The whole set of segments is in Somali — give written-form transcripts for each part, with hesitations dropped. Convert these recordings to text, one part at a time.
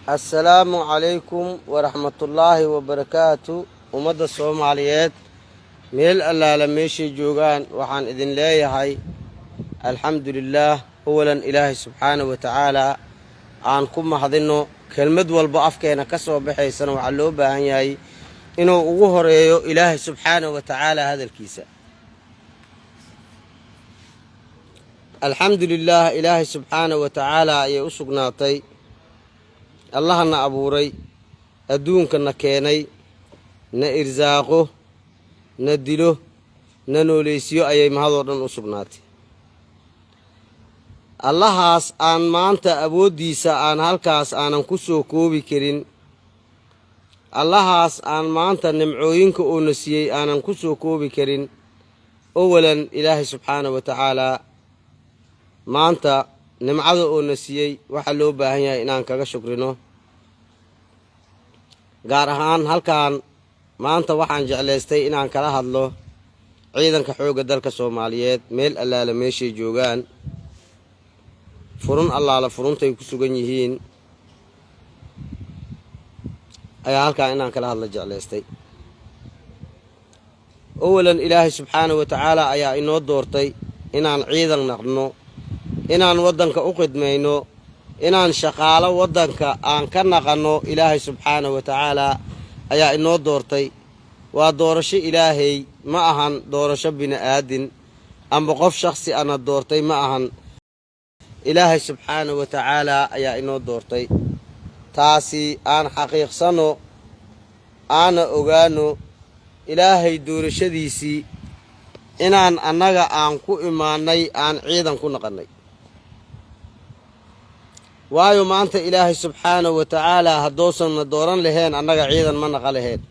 Assalaamu calaykum waraxmatullaahi wabarakaatu. Ummadda Soomaaliyeed meel allaala meeshay joogaan, waxaan idin leeyahay alxamdu lilaah. Awalan, Ilaahay subxaana wa tacaalaa aan ku mahadinno. Kelmad walba afkeena ka soo baxaysana waxaa loo baahan yahay inuu ugu horeeyo Ilaahay subxaana wa tacaala hadalkiisa. Alxamdu lilaah, Ilaahay subxaana wa tacaala ayay u sugnaatay, Allahana abuuray, adduunkana keenay, na irsaaqo, na dilo, na noolaysiyo ayay mahadoo dhan u sugnaatay. Allahaas aan maanta awooddiisa aan halkaas aanan ku soo koobi karin, Allahaas aan maanta nimcooyinka uuna siiyey aanan ku soo koobi karin. Owalan, Ilaahay subxaana wa tacaalaa maanta nimcada uuna siiyey waxaa loo baahan yahay inaan kaga shukrino. Gaar ahaan halkan maanta waxaan jeclaystay inaan kala hadlo ciidanka xoogga dalka Soomaaliyeed meel allaala meeshay joogaan, furun allaala furuntay ku sugan yihiin ayaa halkaan inaan kala hadlo jeclaystay. Owalan, Ilaahay subxaana wa tacaala ayaa inoo doortay inaan ciidan naqno, inaan waddanka u khidmayno, inaan shaqaalo waddanka aan ka naqanno. Ilaahay subxaana wa tacaalaa ayaa inoo doortay. Waa doorasho Ilaahay, ma ahan doorasho bini aadin amba qof shakhsi ana doortay ma ahan. Ilaahay subxaana wa tacaalaa ayaa inoo doortay. Taasi aan xaqiiqsanno, aana ogaano Ilaahay doorashadiisii inaan annaga aan ku imaannay, aan ciidan ku naqannay. Waayo, maanta Ilaahay subxaana wa tacaalaa hadduusanna dooran laheen, annaga ciidan ma naqa lahayn.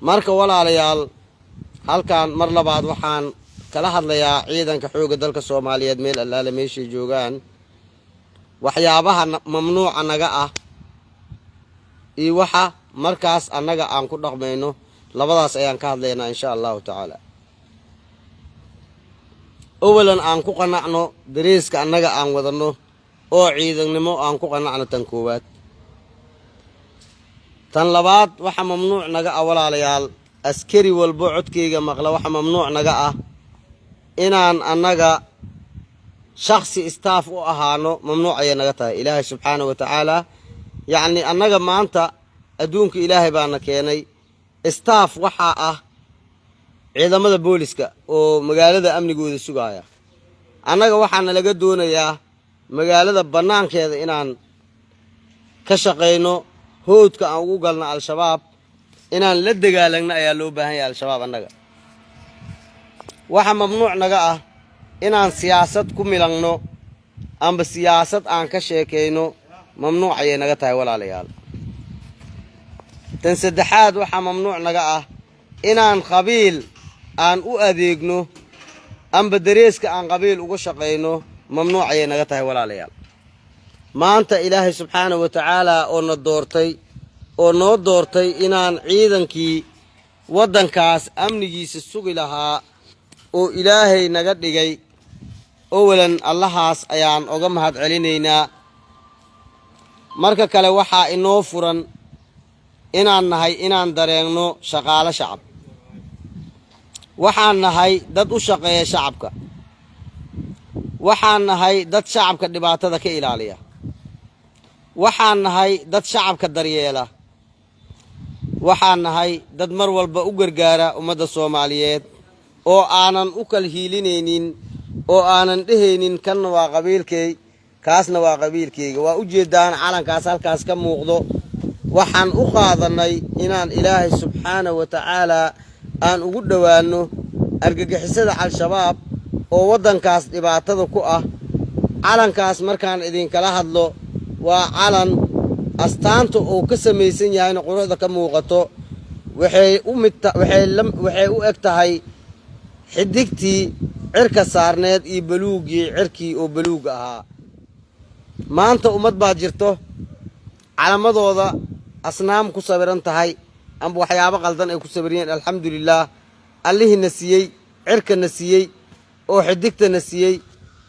Marka walaalayaal, halkan mar labaad waxaan kala hadlayaa ciidanka xoogga dalka Soomaaliyeed meel allaale meeshay joogaan, waxyaabaha mamnuuca naga ah iyo waxa markaas annaga aan ku dhaqmayno. Labadaas ayaan ka hadlaynaa insha Allahu tacaala. Owalan, aan ku qanacno dareeska annaga aan wadanno oo ciidannimo aan ku qanacno, tan koowaad. Tan labaad, waxa mamnuuc naga ah, walaalayaal, askari walbo codkayga maqla, waxa mamnuuc naga ah inaan annaga shaksi staff u ahaano. Mamnuuc ayay naga tahay. Ilaahay subxaana wa tacaala, yacni annaga maanta adduunka Ilaahay baana keenay. Staff waxaa ah ciidamada booliska oo magaalada amnigooda sugaaya. Annaga waxaana laga doonayaa magaalada bannaankeeda inaan ka shaqayno, hoodka aan ugu galno Al-Shabaab, inaan la dagaalagno ayaa loo baahan yahay Al-Shabaab. Annaga waxaa mamnuuc naga ah inaan siyaasad ku milangno amba siyaasad aan ka sheekayno. Mamnuuc ayay naga tahay, walaalayaal. Tan saddexaad, waxaa mamnuuc naga ah inaan qabiil aan u adeegno amba dareeska aan qabiil uga shaqayno. Mamnuuc ayay naga tahay, walaalayaal. Maanta Ilaahay subxaana wa tacaalaa oo na doortay, oo noo doortay inaan ciidankii waddankaas amnigiisa sugi lahaa oo Ilaahay naga dhigay, owalan Allahaas ayaan oga mahad celinaynaa. Marka kale, waxaa inoo furan inaan nahay, inaan dareenno shaqaalo shacab. Waxaan nahay dad u shaqeeya shacabka. Waxaan nahay dad shacabka dhibaatada ka ilaaliya. Waxaan nahay dad shacabka daryeela. Waxaan nahay dad mar walba u gargaara ummadda Soomaaliyeed oo aanan u kala hiilinaynin, oo aanan dhehaynin kanna waa qabiilkay, kaasna waa qabiilkayga. Waa u jeedaan calankaas halkaas ka muuqdo. Waxaan u qaadannay inaan Ilaahay subxaana wa tacaalaa aan ugu dhowaanno argagixisada Al-Shabaab oo waddankaas dhibaatada ku ah. Calankaas markaan idinkala hadlo, waa calan astaanta uu ka samaysan yahayna quruxda ka muuqato waxay u mid waxay u eg tahay xidigtii cirka saarneed iyo baluuggii cirkii oo baluugga ahaa. Maanta ummad baa jirto calamadooda asnaam ku sawiran tahay amba waxyaabo qaldan ay ku sawiran yihiin. Alxamdulilaah, Allihina siiyey cirkana siiyey oo xidigtana siiyey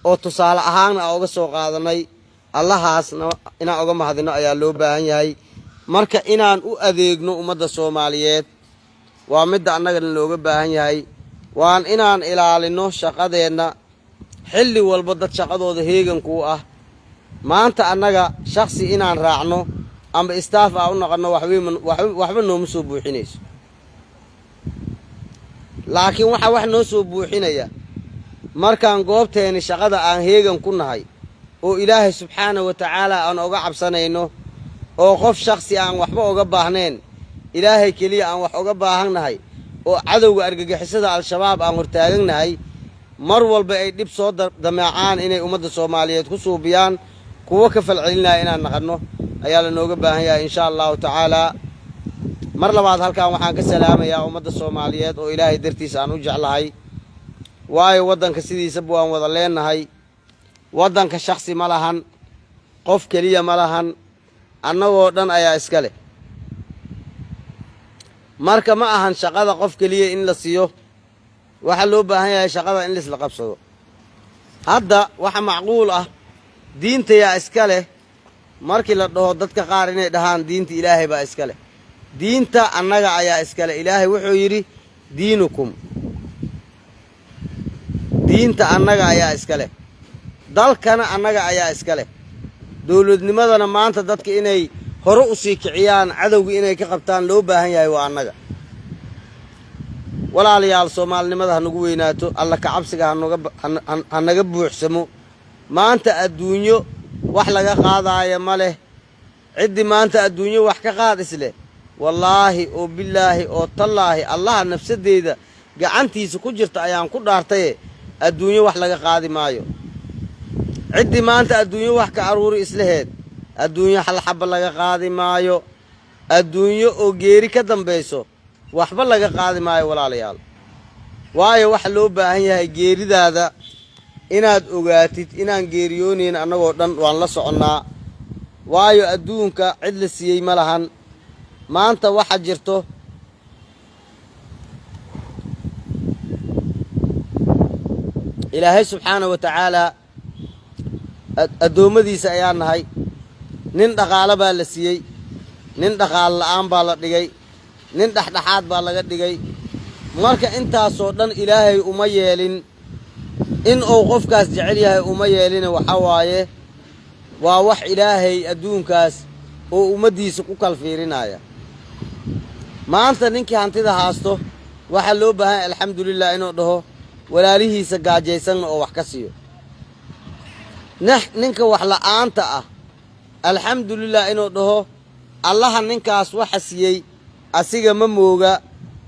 oo tusaale ahaanna a uga soo qaadanay. Allahaasna inaan oga mahadino ayaa loo baahan yahay. Marka inaan u adeegno ummadda Soomaaliyeed waa midda annagana looga baahan yahay. Waan inaan ilaalino shaqadeenna xilli walba, dad shaqadooda heegankuu ah. Maanta annaga shaksi inaan raacno amba staff ah u naqanno waxba nooma soo buuxinayso, laakiin waxaa wax noo soo buuxinaya markaan goobteeni shaqada aan heegan ku nahay oo Ilaahay subxaana wa tacaala aan oga cabsanayno, oo qof shaksi aan waxba oga baahnayn, Ilaahay keliya aan wax oga baahannahay, oo cadowga argagixisada Al-Shabaab aan hortaagannahay mar walba ay dhib soo dameecaan inay ummadda Soomaaliyeed ku suubiyaan, kuwo ka falcelinaya inaan naqanno ayaa la nooga baahan yahay, insha Allahu tacaalaa. Mar labaad halkan waxaan ka salaamayaa ummadda Soomaaliyeed oo Ilaahay dartiisa aan u jeclahay, waayo waddanka sidiisaba waan wada leenahay. Waddanka shaksi ma lahan, qof keliya ma lahan, annagoo dhan ayaa iska leh. Marka ma ahan shaqada qof keliya in la siiyo. Waxaa loo baahan yahay shaqada in laisla qabsado. Hadda waxa macquul ah, diintayaa iska leh markii la dhaho, dadka qaar inay dhahaan diinta Ilaahay baa iska leh. Diinta annaga ayaa iska leh. Ilaahay wuxuu yidhi diinukum. Diinta annaga ayaa iska leh, dalkana annaga ayaa iska leh, dowladnimadana maanta dadka inay hore u sii kiciyaan, cadowga inay ka qabtaan loo baahan yahay waa annaga. Walaalayaal, soomaalinimada ha nagu weynaato, Alla kacabsiga ha naga buuxsamo. Maanta adduunyo wax laga qaadaaya ma leh. Ciddii maanta adduunyo wax ka qaad isleh, wallaahi oo bilaahi oo tallaahi, Allaha nafsadeyda gacantiisa ku jirta ayaan ku dhaartaye, adduunyo wax laga qaadi maayo. Ciddii maanta adduunyo wax ka aruuri islaheed, adduunyo hal xaba laga qaadi maayo. Adduunyo oo geeri ka dambayso waxba laga qaadi maayo, walaalayaal. Waayo waxa loo baahan yahay geeridaada inaad ogaatid inaan geeriyoonayn annagoo dhan waan la soconnaa. Waayo adduunka cid la siiyey ma lahan. Maanta waxa jirto Ilaahay subxaana wa tacaalaa addoommadiisa ayaa nahay. Nin dhaqaalo baa la siiyey, nin dhaqaalo la'aan baa la dhigay, nin dhexdhexaad baa laga dhigay. Marka intaasoo dhan Ilaahay uma yeelin in uu qofkaas jecel yahay, uma yeelina. Waxaa waaye waa wax Ilaahay adduunkaas oo ummaddiisa ku kal fiirinaya. Maanta ninkii hantida haasto waxaa loo baahan yahay alxamdulilah inuu dhaho, walaalihiisa gaajaysanna oo wax ka siiyo. Ninka wax la'aanta ah alxamdulilah inuu dhaho. Allaha ninkaas waxa siiyey asiga ma mooga,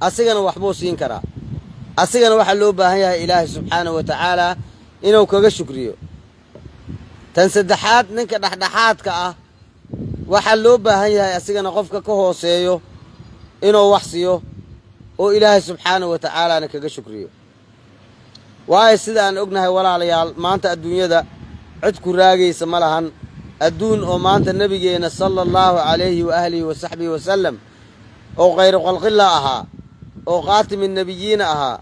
asigana waxbuu siin karaa. Asigana waxaa loo baahan yahay Ilaahay subxaanahu wa tacaalaa inuu kaga shukriyo. Tan saddexaad, ninka dhexdhexaadka ah waxaa loo baahan yahay asigana qofka ka hooseeyo inuu wax siiyo oo Ilaahay subxaanahu wa tacaalaana kaga shukriyo. Waayo sida aan ognahay, walaalayaal, maanta adduunyada cid ku raagaysa ma lahan. Adduun oo maanta nebigeenna sala Allahu calayhi wa ahlihi wa saxbihi wasalam oo khayru khalqillah ahaa oo khaatimi nebiyiina ahaa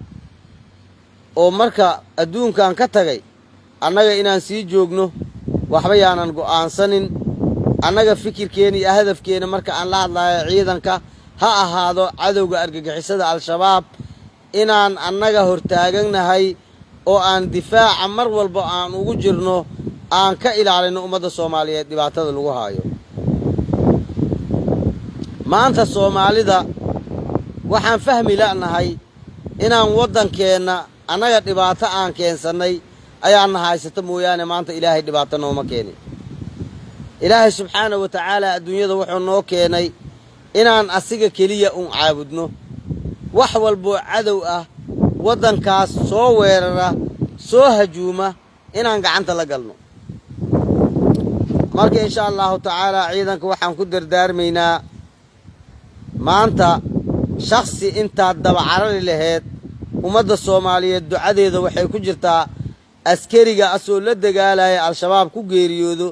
oo marka adduunkan ka tagay, annaga inaan sii joogno waxba yaanan go'aansanin. Annaga fikirkeena iyo hadafkeena marka aan la hadlayo ciidanka ha ahaado cadowga argagixisada Al-Shabaab inaan annaga hortaagannahay oo aan difaaca mar walba aan ugu jirno, aan ka ilaalino ummadda Soomaaliyeed dhibaatada lagu haayo. Maanta Soomaalida waxaan fahmi la'nahay inaan waddankeenna annaga dhibaato aan keensannay ayaana haysata mooyaane, maanta Ilaahay dhibaato nooma keenin. Ilaahay subxaana wa tacaala adduunyada wuxuu noo keenay inaan asiga keliya uun caabudno. Wax walboo cadow ah waddankaas soo weerara, soo hajuuma, inaan gacanta la galno. Marka insha Allahu tacaalaa ciidanka waxaan ku dardaarmaynaa, maanta shaksi intaad daba carari laheyd, ummadda Soomaaliyeed ducadeeda waxay ku jirtaa askariga asoo la dagaalaya Al-Shabaab ku geeriyoodo,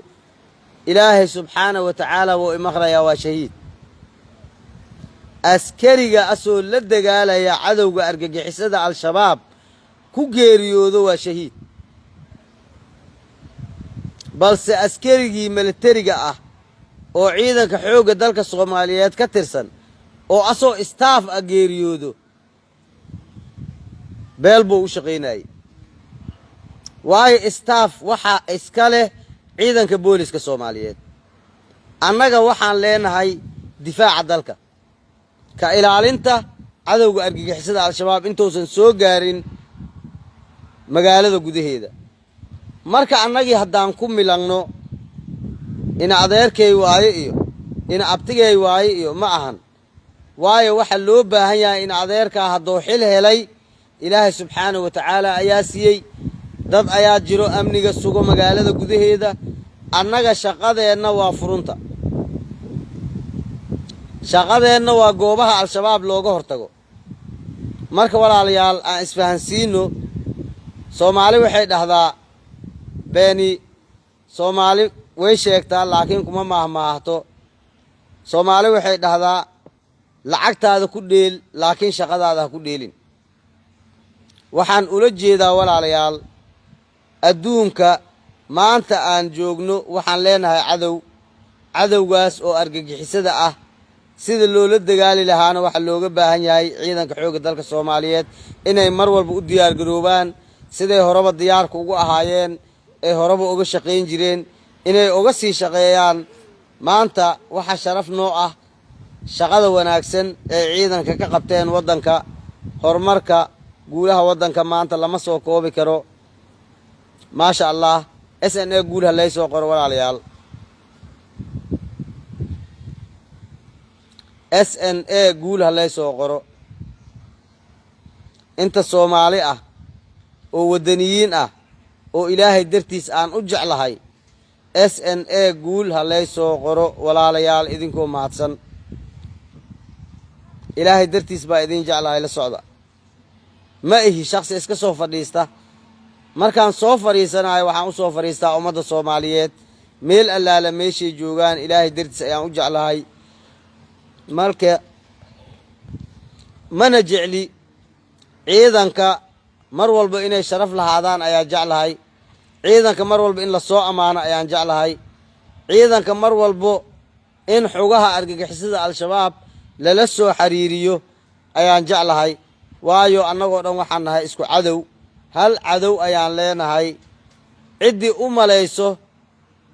Ilaahay subxaana wa tacaala wuu imaqlayaa, waa shahiid. Askariga asoo la dagaalaya cadowga argagixisada Al-Shabaab ku geeriyoodo waa shahiid. Balse askarigii militariga ah oo ciidanka xoogga dalka Soomaaliyeed ka tirsan oo asoo staff ah geeriyoodo, beel buu u shaqaynayay, waayo staff waxaa iska leh ciidanka booliska Soomaaliyeed. Annaga waxaan leenahay difaaca dalka, ka ilaalinta cadowga argagixisada Al-Shabaab intuusan soo gaarin magaalada gudaheeda. Marka annagii haddaan ku milangno ina adeerkay waaye iyo ina abtigay waaye iyo, ma ahan. Waayo, waxa loo baahan yahay in adeerkaa hadduu xil helay, Ilaahay subxaanahu wa tacaala ayaa siiyey. Dad ayaa jiro amniga sugo magaalada gudaheeda. Annaga shaqadeenna waa furunta, shaqadeenna waa goobaha Al-Shabaab looga hortago. Marka walaalayaal, aan isfahansiino. Soomaali waxay dhahdaa, beeni Soomaali way sheegtaa laakiin kuma maahmaahto. Soomaali waxay dhahdaa, lacagtaada ku dheel laakiin shaqadaada ha ku dheelin. Waxaan ula jeedaa, walaalayaal, adduunka maanta aan joogno waxaan leenahay cadow, cadowgaas oo argagixisada ah. Sida loola dagaali lahaana waxaa looga baahan yahay ciidanka xoogga dalka Soomaaliyeed inay mar walba u diyaargaroobaan, siday horeba diyaarka ugu ahaayeen, ay horeba uga shaqayn jireen, inay uga sii shaqeeyaan. Maanta waxaa sharaf noo ah shaqada wanaagsan ee ciidanka ka qabteen waddanka. Horumarka guulaha waddanka maanta lama soo koobi karo. Maasha Allah. SNA guul ha laysoo qoro, walaalayaal. SNA guul ha laysoo qoro. Inta Soomaali ah oo waddaniyiin ah oo Ilaahay dartiis aan u jeclahay, SNA guul ha laysoo qoro, walaalayaal, idinkoo mahadsan. Ilaahay dartiis baa idin jeclahay, la socda. Ma ihi shaksi iska soo fadhiista. Markaan soo fadhiisanayo, waxaan u soo fadhiistaa ummadda Soomaaliyeed meel allaala meeshay joogaan. Ilaahay dartiis ayaan u jeclahay. Marka mana jecli ciidanka mar walba inay sharaf lahaadaan ayaan jeclahay. Ciidanka mar walba in lasoo ammaano ayaan jeclahay. Ciidanka mar walbo in xogaha argagixisada Al-Shabaab lala soo xiriiriyo ayaan jeclahay, waayo annagoo dhan waxaan nahay isku cadow, hal cadow ayaan leenahay. Ciddii u malayso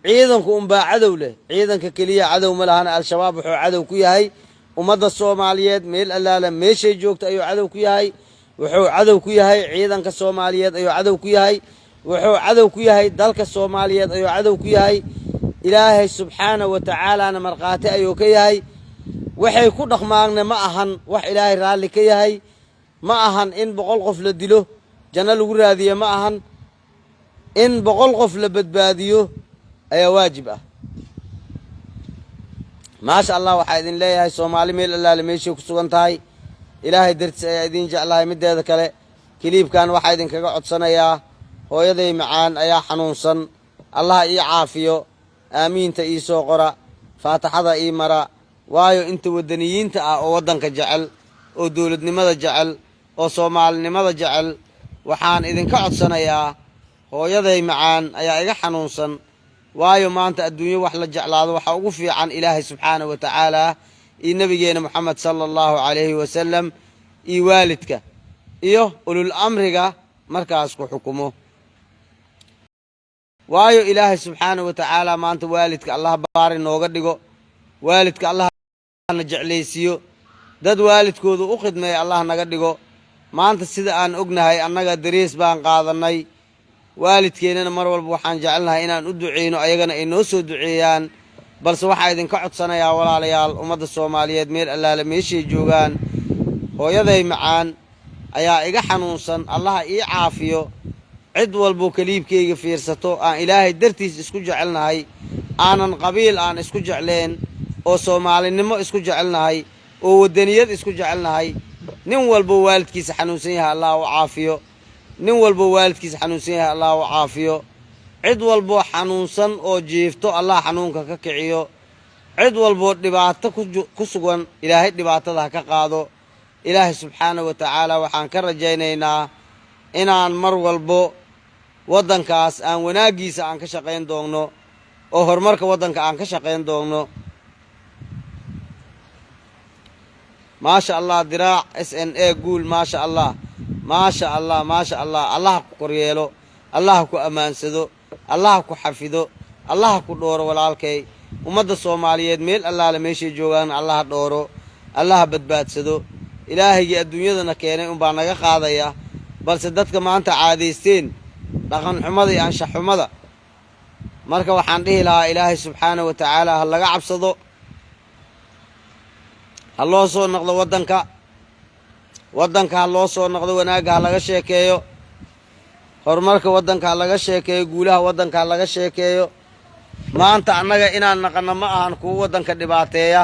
ciidanku unbaa cadow leh, ciidanka keliya cadow ma lahana. Al-Shabaab wuxuu cadow ku yahay ummadda Soomaaliyeed meel allaala meeshay joogto ayuu cadow ku yahay. Wuxuu cadow ku yahay ciidanka Soomaaliyeed ayuu cadow ku yahay. Wuxuu cadow ku yahay dalka Soomaaliyeed ayuu cadow ku yahay. Ilaahay subxaana wa tacaalana markhaati ayuu ka yahay. Waxay ku dhaqmaanna ma ahan wax Ilaahay raalli ka yahay. Ma ahan in 100 qof la dilo janno lagu raadiyo, ma ahan. In 100 qof la badbaadiyo ayaa waajib ah. Maasha Allah. Waxaa idin leeyahay, Soomaali meel allaale meeshay ku sugan tahay, Ilaahay dartiis ayaa idin jeclahay. Mideeda kale, clipkan waxaa idinkaga codsanayaa, hooyaday macaan ayaa xanuunsan. Allaha ii caafiyo, aamiinta ii soo qora, faataxada ii mara. Waayo, inta waddaniyiinta ah oo waddanka jecel oo dowladnimada jecel oo Soomaalinimada jecel, waxaan idinka codsanayaa, hooyaday macaan ayaa iga xanuunsan. Waayo, maanta adduunyo wax la jeclaado waxaa ugu fiican Ilaahay subxaanahu wa tacaala iyo nabigeena Moxamed sala Allahu calayhi wasalam iyo waalidka iyo ulul amriga markaas ku xukumo. Waayo, Ilaahay subxaanahu wa tacaala maanta waalidka Allah baari nooga dhigo, waalidka Allah na jeclaysiiyo, dad waalidkoodu u khidmeeya Allah naga dhigo. Maanta sida aan ognahay, annaga dariis baan qaadannay. Waalidkeennana mar walba waxaan jecelnahay inaan u duceyno, ayagana ay noo soo duceeyaan. Balse waxaa idinka codsanayaa, walaalayaal, ummadda Soomaaliyeed meel allaale meeshay joogaan, hooyaday macaan ayaa iga xanuunsan, Allaha ii caafiyo. Cid walbuu clipkayga fiirsato, aan Ilaahay dartiis isku jecelnahay, aanan qabiil aan isku jecleen, oo Soomaalinimo isku jecelnahay, oo waddaniyad isku jecelnahay, nin walbo waalidkiisa xanuunsan yahay Allah u caafiyo. Nin walbo waalidkiisa xanuunsan yahay Allah u caafiyo. Cid walboo xanuunsan oo jiifto, Allah xanuunka ka kiciyo. Cid walboo dhibaato ku sugan, Ilaahay dhibaatada ha ka qaado. Ilaahay subxaana wa tacaala waxaan ka rajaynaynaa inaan mar walbo Waddankaas aan wanaaggiisa aan ka shaqayn doonno oo horumarka waddanka aan ka shaqayn doonno. Maasha Allah, Diraac SNA guul. Maasha Allah, maasha Allah, maasha Allah. Allaha ku koryeelo, Allaha ku ammaansado, Allaha ku xafido, Allaha ku dhooro walaalkay. Ummadda Soomaaliyeed meel allaale meeshay joogaan Allaha dhooro, Allaha badbaadsado. Ilaahaygii adduunyadana keenay unbaa naga qaadaya, balse dadka maanta caadaysteen dhaqanxumada iyo anshaxxumada. Marka waxaan dhihi lahaa, Ilaahay subxaana wa tacaala ha laga cabsado, ha loo soo noqdo waddanka, waddanka ha loo soo noqdo, wanaagga ha laga sheekeeyo, horumarka waddanka ha laga sheekeeyo, guulaha waddanka ha laga sheekeeyo. Maanta annaga inaan naqanno ma ahan kuwa waddanka dhibaateeya.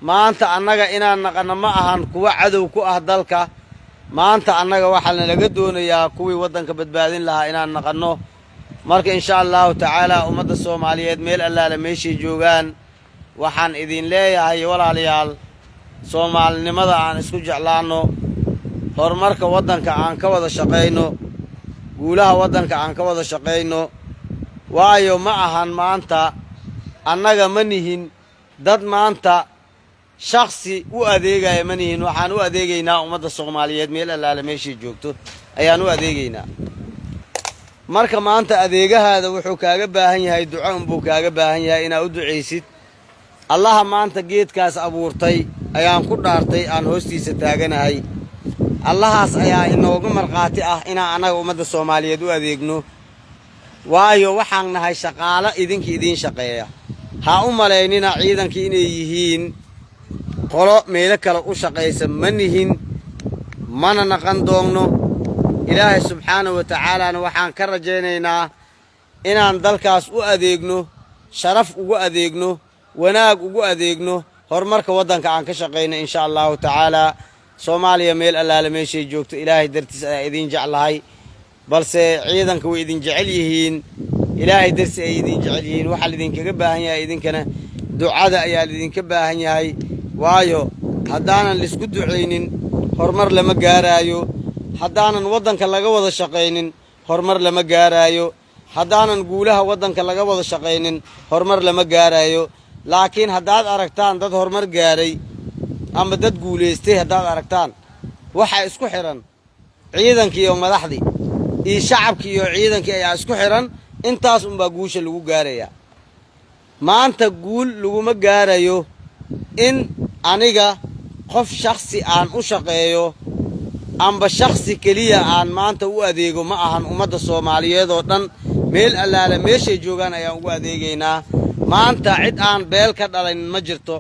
Maanta annaga inaan naqanno ma ahan kuwa cadow ku ah dalka. Maanta annaga waxaa nalaga doonayaa kuwii waddanka badbaadin lahaa inaan naqanno. Marka insha Allahu tacaala, ummadda Soomaaliyeed meel allaale meeshay joogaan waxaan idin leeyahay, walaalayaal, soomaalinimada aan isku jeclaanno, horumarka waddanka aan ka wada shaqayno, guulaha waddanka aan ka wada shaqayno. Waayo, ma ahan maanta annaga ma nihin dad maanta shaksi u adeegaya, ma nihin. Waxaan u adeegaynaa ummadda Soomaaliyeed meel allaale meeshay joogto ayaan u adeegaynaa. Marka maanta adeegahaada wuxuu kaaga baahan yahay duco unbuu kaaga baahan yahay, inaad u ducaysid. Allaha maanta geedkaas abuurtay ayaan ku dhaartay aan hoostiisa taaganahay. Allahaas ayaa inooga markhaati ah inaan annaga ummadda Soomaaliyeed u adeegno. Waayo, waxaan nahay shaqaalo idinka idiin shaqeeya. Ha u malaynina ciidankii inay yihiin qolo meelo kale u shaqaysa. Ma nihin, mana naqan doonno. Ilaahay subxaanahu wa tacaalaana waxaan ka rajaynaynaa inaan dalkaas u adeegno, sharaf ugu adeegno, wanaag ugu adeegno, horumarka waddanka aan ka shaqayno insha Allahu tacaalaa. Soomaaliya meel allaale meeshay joogto, Ilaahay dartiis ayaa idiin jeclahay, balse ciidanka way idin jecel yihiin, Ilaahay darsi ay idin jecel yihiin. Waxaa laidinkaga baahan yahay idinkana ducada ayaa laidinka baahan yahay. Waayo, haddaanan laisku ducaynin horumar lama gaaraayo. Haddaanan waddanka laga wada shaqaynin horumar lama gaaraayo. Haddaanan guulaha waddanka laga wada shaqaynin horumar lama gaaraayo. Laakiin haddaad aragtaan dad horumar gaaray ama dad guulaystay, haddaad aragtaan, waxaa isku xidhan ciidankii iyo madaxdii iyo shacabkii iyo ciidankii ayaa isku xidhan. Intaas unbaa guusha lagu gaarayaa. Maanta guul laguma gaarayo in aniga qof shaksi aan u shaqeeyo amba shaksi keliya aan maanta u adeego. Ma ahan, ummadda Soomaaliyeed oo dhan meel allaale meeshay joogaan ayaan ugu adeegaynaa. Maanta cid aan beel ka dhalanin ma jirto,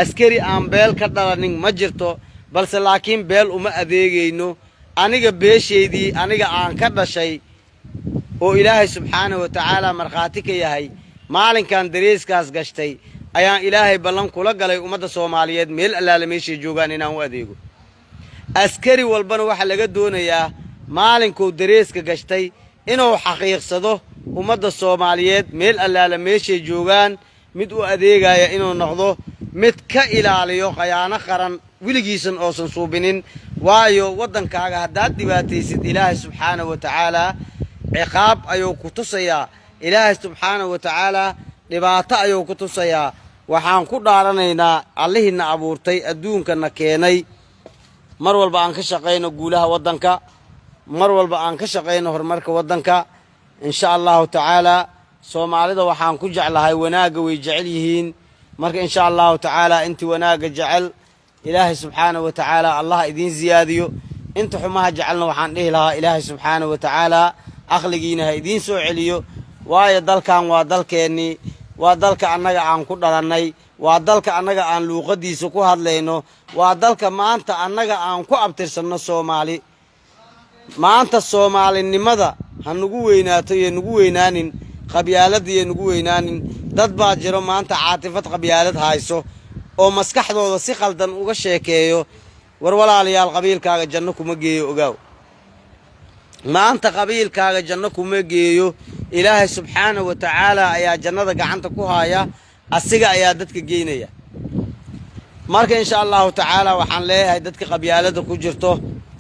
askari aan beel ka dhalanin ma jirto, balse laakiin beel uma adeegayno. Aniga beeshaydii aniga aan ka dhashay oo Ilaahay subxaanahu wa tacaala markhaati ka yahay, maalinkan dareeskaas gashtay ayaan Ilaahay ballan kula galay ummadda Soomaaliyeed meel allaale meeshay joogaan inaan u adeego. Askari walbana waxaa laga doonayaa maalinkuu dareeska gashtay inuu xaqiiqsado ummadda Soomaaliyeed meel allaale meeshay joogaan mid u adeegaya inuu noqdo, mid ka ilaaliyo khayaano qaran weligiisan oosan suubinin. Waayo, waddankaaga haddaad dhibaataysid, Ilaahay subxaanahu wa tacaalaa ciqaab ayuu ku tusayaa. Ilaahay subxaanahu wa tacaalaa dhibaato ayuu ku tusayaa. Waxaan ku dhaaranaynaa Allihiina abuurtay, adduunkana keenay. Mar walba aan ka shaqayno guulaha waddanka, mar walba aan ka shaqayno horumarka waddanka insha Allahu tacaalaa. Soomaalida waxaan ku jeclahay wanaagga, way jecel yihiin. Marka insha Allahu tacaalaa, intii wanaagga jecel Ilaahay subxaanahu wa tacaala Allah idiin siyaadiyo. Inta xumaha jecelna waxaan dhihi lahaa, Ilaahay subxaanahu wa tacaalaa aqligiina ha idiin soo celiyo. Waayo, dalkan waa dalkeennii, waa dalka annaga aan ku dhalannay, waa dalka annaga aan luuqadiisa ku hadlayno, waa dalka maanta annaga aan ku abtirsanno. Soomaali maanta soomaalinimada ha nagu weynaato iyo nagu weynaanin, qabyaaladda iyo nagu weynaanin. Dad baa jiro maanta caatifad qabyaalad hayso oo maskaxdooda si khaldan uga sheekeeyo. War walaalayaal, qabiilkaaga janno kuma geeyo. Ogaaw, maanta qabiilkaaga janno kuma geeyo. Ilaahay subxaanahu wa tacaala ayaa jannada gacanta ku haya, asiga ayaa dadka geynaya. Marka insha Allahu tacaala waxaan leeyahay dadka qabyaalada ku jirto,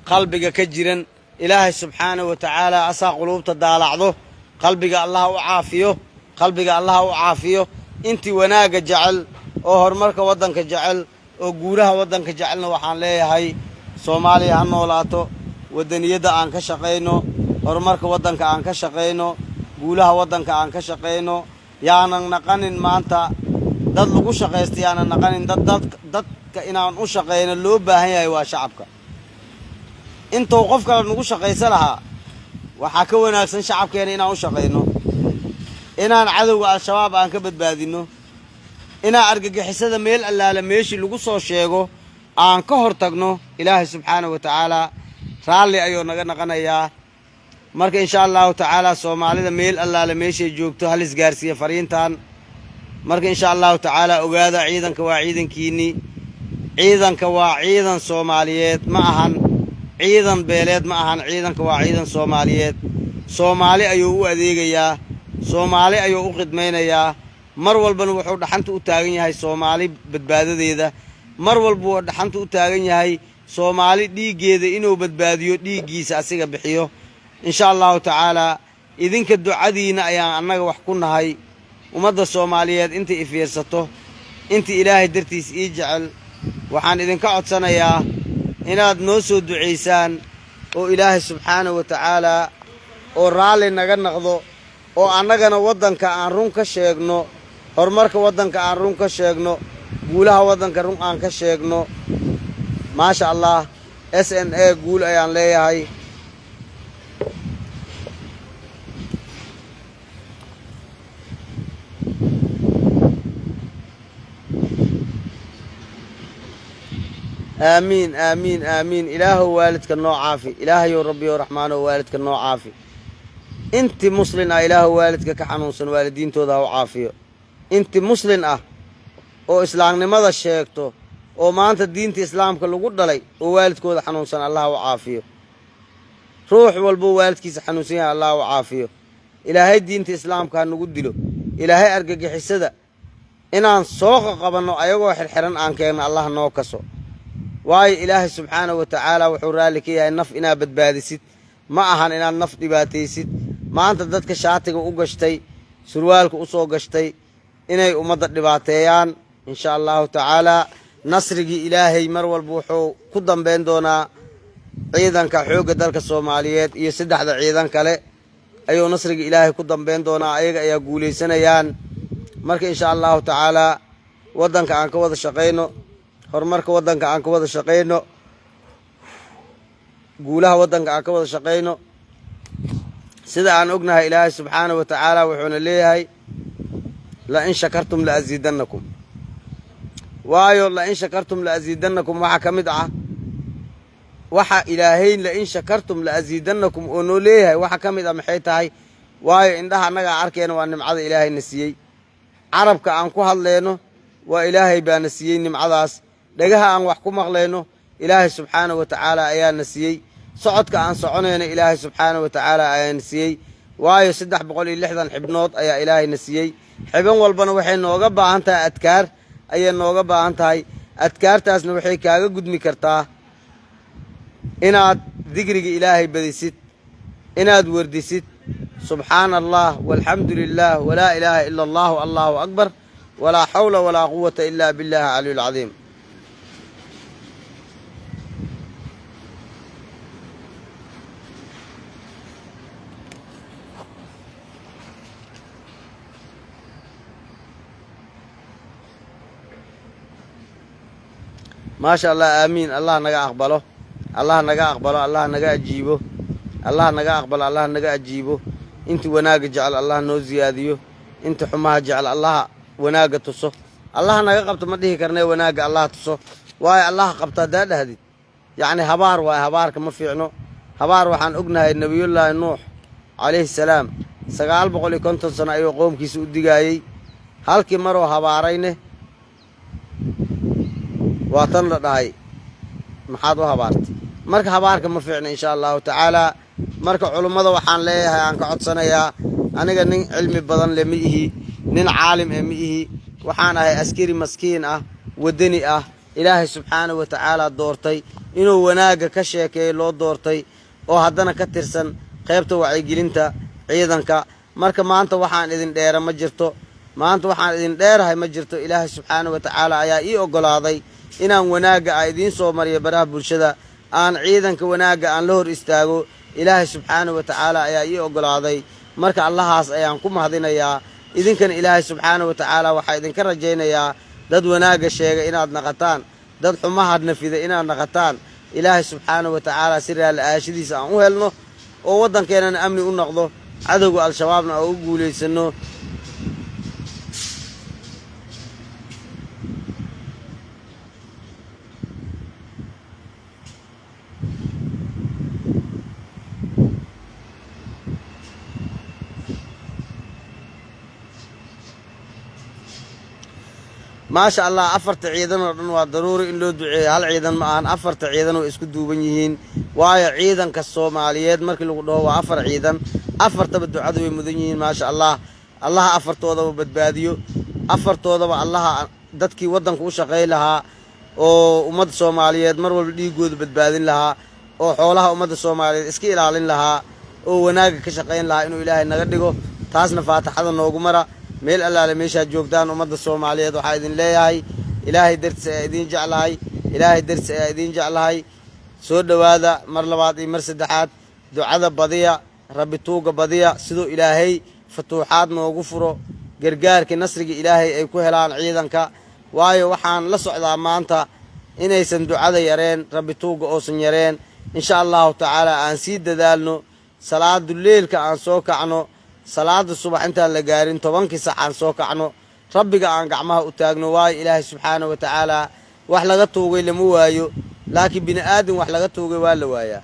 qalbiga ka jiran. Ilaahay subxaanahu wa tacaala asaa quluubta daalacdo. Qalbiga Allah u caafiyo, qalbiga Allah u caafiyo. Intii wanaagga jecel oo horumarka waddanka jecel oo guulaha waddanka jecelna waxaan leeyahay, Soomaaliya ha noolaato. Waddaniyadda aan ka shaqayno, horumarka waddanka aan ka shaqayno, guulaha waddanka aan ka shaqayno. Yaanan naqanin maanta dad lagu shaqaysta, yaanan naqanin dad dadka inaan u shaqayno loo baahan yahay. Waa shacabka. Intuu qof kale nagu shaqaysa lahaa, waxaa ka wanaagsan shacabkeena inaan u shaqayno, inaan cadowga Al-Shabaab aan ka badbaadinno, inaan argagixisada meel allaala meeshii lagu soo sheego aan ka hor tagno. Ilaahay subxaanahu wa tacaalaa raalli ayuu naga naqanayaa. Marka insha Allahu tacaala, Soomaalida meel allaale meeshay joogto hal isgaarsiiya fariintan. Marka insha Allahu tacaala, ogaada, ciidanka waa ciidankiinnii. Ciidanka waa ciidan Soomaaliyeed, ma ahan ciidan beeleed, ma ahan. Ciidanka waa ciidan Soomaaliyeed. Soomaali ayuu u adeegayaa, Soomaali ayuu u khidmaynayaa. Mar walbana wuxuu dhaxanta u taagan yahay Soomaali badbaadadeeda. Mar walba wuu dhaxanta u taagan yahay Soomaali dhiiggeeda inuu badbaadiyo, dhiiggiisa asiga bixiyo, insha Allahu tacaalaa. Idinka ducadiinna ayaan annaga wax ku nahay. Ummadda Soomaaliyeed inta i fiirsato, inta Ilaahay dartiis ii jecel, waxaan idinka codsanayaa inaad noo soo ducaysaan oo Ilaahay subxaanahu wa tacaalaa oo raalli naga naqdo, oo annagana waddanka aan run ka sheegno, horumarka waddanka aan run ka sheegno, guulaha waddanka run aan ka sheegno. Maasha Allah, SNA guul ayaan leeyahay. Aamiin, aamiin, aamiin. Ilaahow waalidka noo caafi. Ilaahayow, Rabbiyow, Raxmaanow, waalidka noo caafi. Inti muslin ah, Ilaahow, waalidka ka xanuunsan waalidiintooda ha u caafiyo. Inti muslin ah oo islaamnimada sheegto oo maanta diinta islaamka lagu dhalay oo waalidkooda xanuunsan, Allah u caafiyo. Ruux walboo waalidkiisa xanuunsan yahay, Allah u caafiyo. Ilaahay diinta islaamka ha nagu dilo. Ilaahay argagixisada inaan soo qaqabanno ayagoo xirxiran aan keenno, Allah noo kaso. Waayo, Ilaahay subxaanahu wa tacaala wuxuu raalli ka yahay naf inaad badbaadisid, ma ahan inaad naf dhibaataysid. Maanta dadka shaatiga u gashtay, surwaalka u soo gashtay inay ummadda dhibaateeyaan, insha Allahu tacaalaa nasrigii Ilaahay mar walba wuxuu ku dambayn doonaa ciidanka xoogga dalka Soomaaliyeed iyo saddexda ciidan kale ayuu nasriga Ilaahay ku dambayn doonaa. Ayaga ayaa guulaysanayaan. Marka insha Allahu tacaalaa, waddanka aan ka wada shaqayno, horumarka waddanka aan ka wada shaqayno, guulaha waddanka aan ka wada shaqayno. Sida aan ognahay, Ilaahay subxaanahu wa tacaala wuxuuna leeyahay: "لئن شكرتم لأزيدنكم." Waayo, "لئن شكرتم لأزيدنكم" waxaa ka mid ah waxa Ilaahay "لئن شكرتم لأزيدنكم" oo noo leeyahay, waxa ka mid ah maxay tahay? Waayo, indhaha annagaa arkeyna, waa nimcada Ilaahayna siiyey. Carabka aan ku hadleyno, waa Ilaahay baana siiyey nimcadaas. Dhagaha aan wax ku maqlayno, Ilaahay subxaanahu wa tacaala ayaana siiyey. Socodka aan soconayno, Ilaahay subxaanahu wa tacaala ayaana siiyey. Waayo, 360 xibnood ayaa Ilaahayna siiyey. Xibin walbana waxay nooga baahan tahay adkaar ayay nooga baahan tahay. Adkaartaasna waxay kaaga gudmi kartaa inaad dikriga Ilaahay badisid, inaad wardisid: "Subxaana Allah, walxamdu lilah, walaa ilaaha ila Allahu, allahu akbar, walaa xawla walaa quwata ila billahi caliyu lcadiim." Maasha Allah, aamiin. Allah naga aqbalo, Allah naga aqbalo, Allah naga ajiibo, Allah naga aqbalo, Allah naga ajiibo. Inta wanaagga jecel, Allah noo ziyaadiyo. Inta xumaha jecel, Allah wanaagga tuso. Allah naga qabto ma dhihi karnee, wanaagga Allah tuso. Waayo, Allah qabto haddaa dhahdid, yacni habaar waayo. Habaarka ma fiicno. Habaar waxaan ognahay Nebiyullaahi Nuux calayhi salaam 950 sano ayuu qoomkiisa u digaayey. Halkii maroo habaarayne, waa tan la dhahay: "Maxaad u habaartay?" Marka habaarka ma fiicna, insha Allahu tacaalaa. Marka culummada waxaan leeyahay, aan ka codsanayaa, aniga nin cilmi badan le ma ihi, nin caalim eh ma ihi. Waxaan ahay askari maskiin ah, waddani ah, Ilaahay subxaanahu wa tacaala doortay inuu wanaagga ka sheekeeyo loo doortay. Oo haddana ka tirsan qaybta wacyigelinta ciidanka. Marka maanta waxaan idin dheera ma jirto, maanta waxaan idin dheerahay ma jirto. Ilaahay subxaana wa tacaala ayaa ii oggolaaday inaan wanaagga a idiin soo mariyo baraha bulshada, aan ciidanka wanaagga aan la hor istaago. Ilaahay subxaana wa tacaala ayaa ii oggolaaday. Marka Allahaas ayaan ku mahadinayaa. Idinkana Ilaahay subxaana wa tacaala waxaa idinka rajaynayaa dad wanaagga sheega inaad naqataan, dad xumaha nafida inaad naqataan. Ilaahay subxaana wa tacaala si raalli aashadiisa aan u helno oo waddankeenana amni u noqdo, cadowga Al-Shabaabna aan u guulaysanno. Maasha Allah, afarta ciidan oo dhan waa daruuri in loo duceeyo. Hal ciidan ma ahan, afarta ciidan way isku duuban yihiin, waayo ciidanka Soomaaliyeed markii lagu dhaho waa afar ciidan. Afartaba ducada way mudan yihiin. Maasha Allah, Allaha afartoodaba badbaadiyo, afartoodaba Allaha dadkii waddanka u shaqay lahaa oo ummadda Soomaaliyeed mar walba dhiigooda badbaadin lahaa oo xoolaha ummadda Soomaaliyeed iska ilaalin lahaa oo wanaagga ka shaqayn lahaa inuu Ilaahay naga dhigo. Taasna faataxada noogu mara. Meel allaale meeshaad joogtaan, ummadda Soomaaliyeed, waxaa idin leeyahay Ilaahay dartiis ayaa idiin jeclahay, Ilaahay dartiis ayaa idiin jeclahay. Soo dhowaada mar labaad iyo mar saddexaad. Ducada badiya, Rabbi tuuga badiya, siduu Ilaahay futuuxaad noogu furo, gargaarkii nasriga Ilaahay ay ku helaan ciidanka. Waayo waxaan la socdaa maanta inaysan ducada yareen, Rabbi tuuga oosan yareen. Insha Allahu tacaala aan sii dadaalno, salaadu leelka aan soo kacno, salaada subax intaan la gaarin 10-kii sac aan soo kacno, Rabbiga aan gacmaha u taagno. Waayo Ilaahay subxaana wa tacaala wax laga tuugay lama waayo, laakiin bini aadam wax laga tuugay waa la waayaa.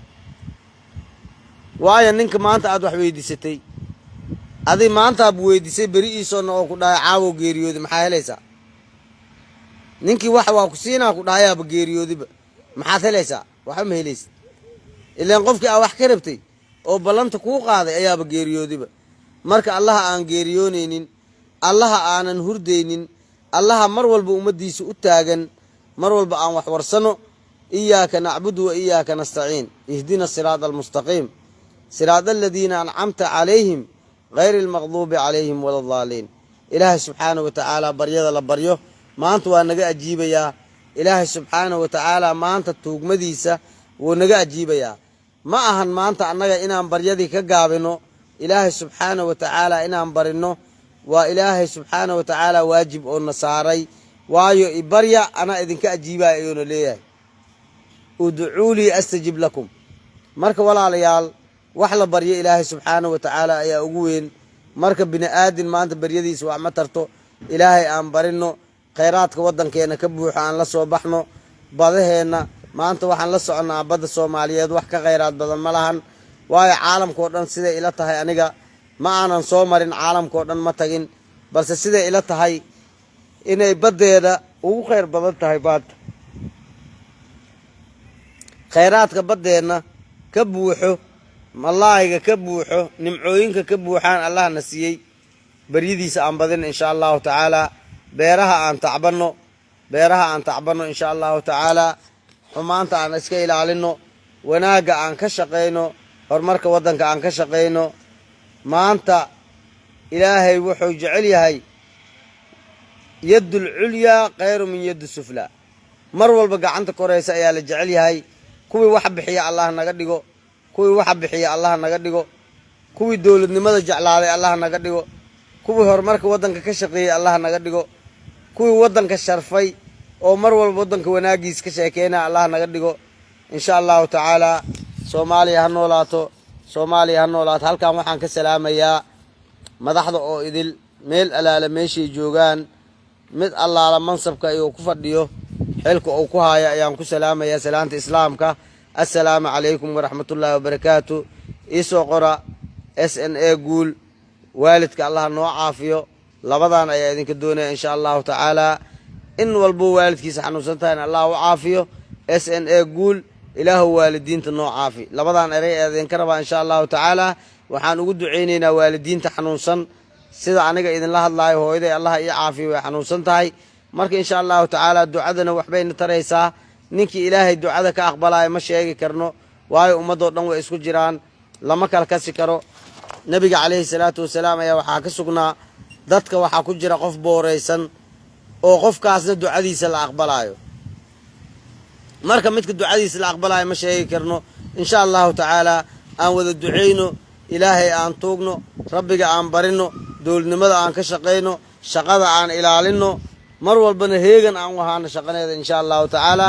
Waayo ninka maanta aad wax weydiisatay, adi maantaab weydiisay, beri iisoo oo ku dhahay caawo geeriyoodi, maxaa helaysaa? Ninkii wax waa ku siinaa ku dhahayaaba geeriyoodiba, maxaad helaysaa? Waxba ma helaysid. Ilaan qofkii aa wax ka rabtay oo ballanta kuu qaaday ayaaba geeriyoodiba. Marka Allaha aan geeriyoonaynin, Allaha aanan hurdaynin, Allaha mar walba ummaddiisa u taagan, mar walba aan wax warsano. إياك نعبد وإياك نستعين اهدنا الصراط المستقيم صراط الذين أنعمت عليهم غير المغضوب عليهم ولا الضالين. Ilaahay subxaana wa tacaala baryada la baryo maanta waa naga ajiibayaa. Ilaahay subxaana wa tacaala maanta tuugmadiisa wuu naga ajiibayaa. Ma ahan maanta annaga inaan baryadii ka gaabino. Ilaahay subxaana wa tacaala inaan barino waa Ilaahay subxaana wa tacaala waajib oo na saaray. Waayo ibarya anaa idinka ajiibaya ayuuna leeyahay, ادعوني أستجب لكم. Marka walaalayaal, wax la baryo Ilaahay subxaana wa tacaala ayaa ugu weyn. Marka bini aadin maanta baryadiisa wax ma tarto. Ilaahay aan barino, khayraadka waddankeena ka buuxo aan la soo baxno. Badaheenna maanta waxaan la soconnaa badda Soomaaliyeed wax ka khayraad badan ma lahan. Waayo caalamkao dhan siday ila tahay, aniga ma aanan soo marin caalamkao dhan, ma tagin, balse siday ila tahay inay baddeeda ugu khayr badan tahay baadda. Khayraadka baddeenna ka buuxo, malaahiga ka buuxo, nimcooyinka ka buuxaan Allahna siiyey. Baryadiisa aan badin insha Allahu tacaala. Beeraha aan tacbanno, beeraha aan tacbanno insha Allahu tacaala. Xumaanta aan iska ilaalino, wanaagga aan ka shaqayno, horumarka waddanka aan ka shaqayno. Maanta Ilaahay wuxuu jecel yahay يد العليا خير من يد السفلى. Mar walba gacanta koraysa ayaa la jecel yahay. Kuwii wax bixiya Allah naga dhigo, kuwii wax bixiya Allah naga dhigo, kuwii dowladnimada jeclaaday Allah naga dhigo, kuwii horumarka waddanka ka shaqeeyey Allah naga dhigo, kuwii waddanka sharfay oo mar walba waddanka wanaagiis ka sheekeynaya Allah naga dhigo insha Allahu tacaala. Soomaaliya ha noolaato, Soomaaliya ha noolaato. Halkan waxaan ka salaamayaa madaxda oo idil, meel alaala meeshay joogaan, mid allaala mansabka iyuu ku fadhiyo, xilka uu ku haayo ayaan ku salaamayaa salaanta Islaamka. Assalaamu calaykum waraxmatullaahi wabarakaatu. Iisoo qora SNA guul. Waalidka Allah noo caafiyo. Labadan ayaa idinka doonaya insha Allahu tacaala. In walbo waalidkiisa xanuunsan tahayna Allah u caafiyo. SNA guul, Ilaahu waalidiinta noo caafi. Labadan erey ee idinka rabaa insha Allahu tacaala. Waxaan ugu ducaynaynaa waalidiinta xanuunsan. Sida aniga idinla hadlaayo, hooyaday Allah ii caafiyo, way xanuunsan tahay. Marka insha Allahu tacaala ducadana waxbayna taraysaa. Ninkii Ilaahay ducada ka aqbalaayo ma sheegi karno. Waayo, ummaddoo dhan way isku jiraan, lama kala kasi karo. Nebiga calayhi salaatu wasalaam ayaa waxaa ka sugnaa, dadka waxaa ku jira qof booraysan oo qofkaasna ducadiisa la aqbalaayo. Marka midka ducadiisa la aqbalaayo ma sheegi karno. Insha Allahu tacaala, aan wada ducayno, Ilaahay aan tuugno, Rabbiga aan barino, dowladnimada aan ka shaqayno, shaqada aan ilaalinno, mar walbana heegan aan u ahaano shaqaneeda. Insha Allahu tacaala,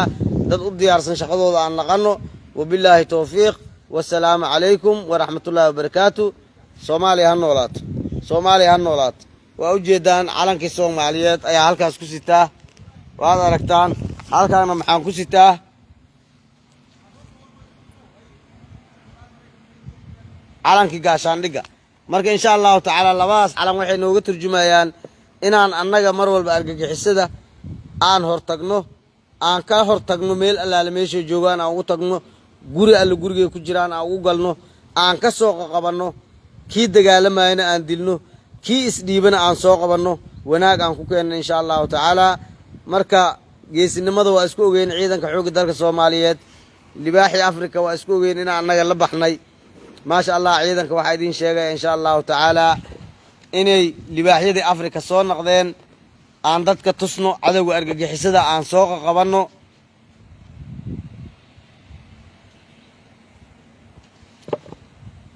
dad u diyaarsan shaqadooda aan naqano. Wabillaahi towfiiq, wasalaamu calaykum waraxmatullahi wabarakaatu. Soomaaliya ha noolaato, Soomaaliya ha noolaato. Waa ujeedaan, calankii Soomaaliyeed ayaa halkaas ku sitaa, waad aragtaan. Halkaana maxaan ku sitaa? Calankii gaashaandhigga. Marka insha Allahu tacaala, labadaas calan waxay nooga turjumayaan inaan annaga mar walba argagixisada aan hortagno, aan ka hortagno, meel allaale meeshay joogaan aan ugu tagno, guri alle gurigay ku jiraan aan ugu galno, aan ka soo qaqabanno, kii dagaalamayana aan dilno, kii isdhiibana aan soo qabanno, wanaag aan ku keenno insha Allahu tacaala. Marka geesinimada waa isku ogeyn. Ciidanka Xoogga Dalka Soomaaliyeed, libaaxii Africa, waa isku ogeyn inaan annaga la baxnay. Maasha Allah, ciidanka waxaa idiin sheegaya insha Allahu tacaala inay libaaxyadii Africa soo noqdeen. Aan dadka tusno cadowga argagixisada, aan soo qaqabanno.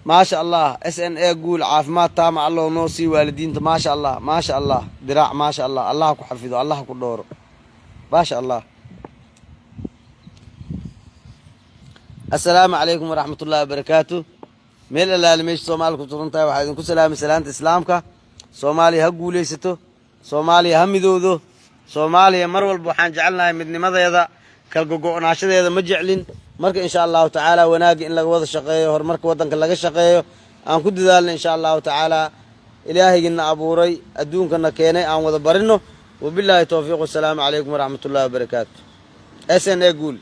Maasha Allah, SNA guul, caafimaad taama Allow noo sii waalidiinta. Maasha Allah, maasha Allah, Diraac, maasha Allah, Allah ku xafido, Allah ku dhooro, maasha Allah. Assalaamu calaykum waraxmat ullahi wabarakaatu. Meel allaale meesha Soomaaliya ku turan tahay, waxaa idinku salaamay salaanta Islaamka. Soomaaliya ha guulaysato, Soomaaliya ha midowdo. Soomaaliya mar walba waxaan jecelnahay midnimadeeda, kalgogo'naashadeeda ma jeclin. Marka insha Allahu tacaala, wanaagga in laga wada shaqeeyo, horumarka waddanka laga shaqeeyo, aan ku dadaalno insha Allahu tacaala. Ilaahaygiina abuuray, adduunkana keenay, aan wada barino. Wabilaahi towfiiq, wasalaamu calaykum waraxmat ullahi wabarakaatu. SNA guul.